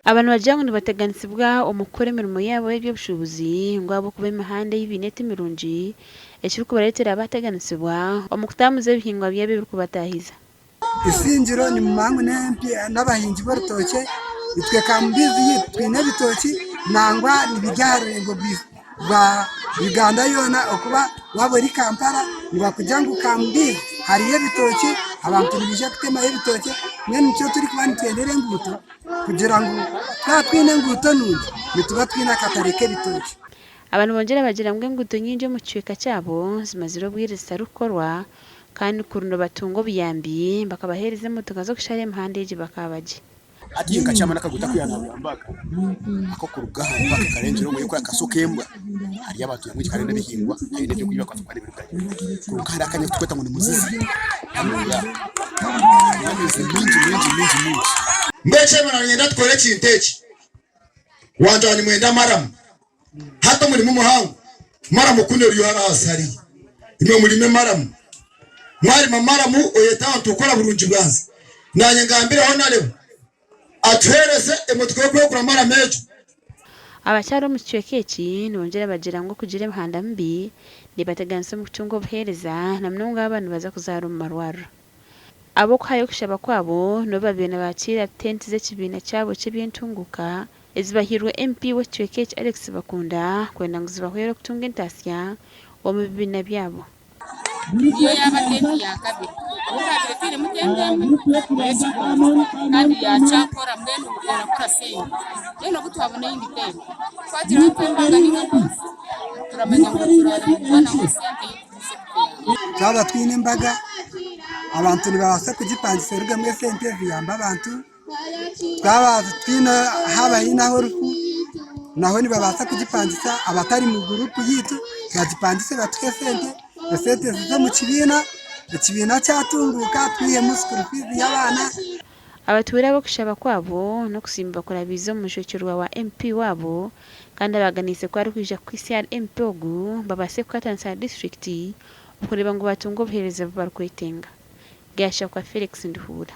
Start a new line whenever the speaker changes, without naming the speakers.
Aba nibagira ngu nibateganisibwa omu kukora emirimo yaabo y'eby'obushuubuzi ngu ahabw'okuba emihanda ei baine ti mirungi ekirikubareetera baateganisibwa omu kutambuza ebihingwa byabo ebirikubataahiza.
Isingiro nimumanya ngu n'abahingi b'orutookye, itwe Kamubizi yaitu twine ebitookye nangwa nibiri aha rurengo rwa Uganda yoona okuba waaba ori Kampala nibakugira ngu Kamubizi hariyo ebitookye abantu nibaija kutemayo ebitookye mbwenu nikyo turikuba nitwendera enguuto kugira ngu twaba twine enguuto nungi nituba twine akatare k'ebitookye.
Aba nibongyera bagira ngu enguuto nyingi omu kicweka kyabo zimazire obwire zitarikukorwa Kandi kuri nibatunga obuyambi, bakabaheereza emotoka z'okushara emihanda egi bakaaba gye.
Hati nka chairman akaguta aku yanagamba aka akokuruga aha mpaka karengyera omwe kuri akaso k'embwa hariyo abantu nyamwingi kandi n'ebihingwa hariyo n'ebyokurya bakubaasa kuba nibirugayo kwonka hariho akanya aku turikweta ngu ni muzizi hanuya hariyo amaizi maingi maingi maingi maingi.
Mbwenu chairman nanyenda tukore ekintu eki wangira nimwenda maramu Hati omurimo muhango maramu kunu eriyo hare ahansi hariya. Imwe murime maramu. Mwarima maramu oyete abantu kukora burungi bwanze. Nanye ngambireho Nalebo atuhereze emotoka yokwegura maramu egyo.
Abakyara omu kicweka eki nibongyera bagira ngu okugira emihanda mibi nebateganisa omu kutunga obuheereza na munonga baaba nibaza kuzaara omu marwariro. Ab'okuhayo okushaba kwabo nibo babaire nibakiira tenti z'ekibiina kyabo ky'eby'entunguuka ezibahairwe MP w'ekicweka eki Alex Bakunda kwenda ngu zibahwere okutunga entaasya omu bibiina byabo.
Niyo yaaba tenti ya kabiri. Obu twabaire twinemu tenti emwe ey'ekihumbi kandi yaakyakora mbwenu erakora sente. Mbwenu obu twabona eyindi tenti, twagira nk'embaga nainga nk'orufu, turamanya ngu turabonaho sente y'okuguza ebituyamba.
Twaba twine embaga, abantu nibabaasa kugipangisa erugemu esente ziyambe abantu. Twaba twine haaba haine ah'orufu naho nibabaasa kugipangisa abatari mu guruupu yaitu bagipangise batuhe esente, esente zize omu kibiina, ekibiina kyatunguuka twihemu sikuuru fiizi y'abaana.
Abatuura aba okushaba kwabo n'okusiima bakurabiize omu mujwekyerwa wa MP waabo kandi abaganiise ku arikwija kuhitsya ahari MP ogu babaase kukwatanisa na disiturikiti okureeba ngu batunga obuheereza obu barikwetenga. Gashakwa Felix Nduhuura.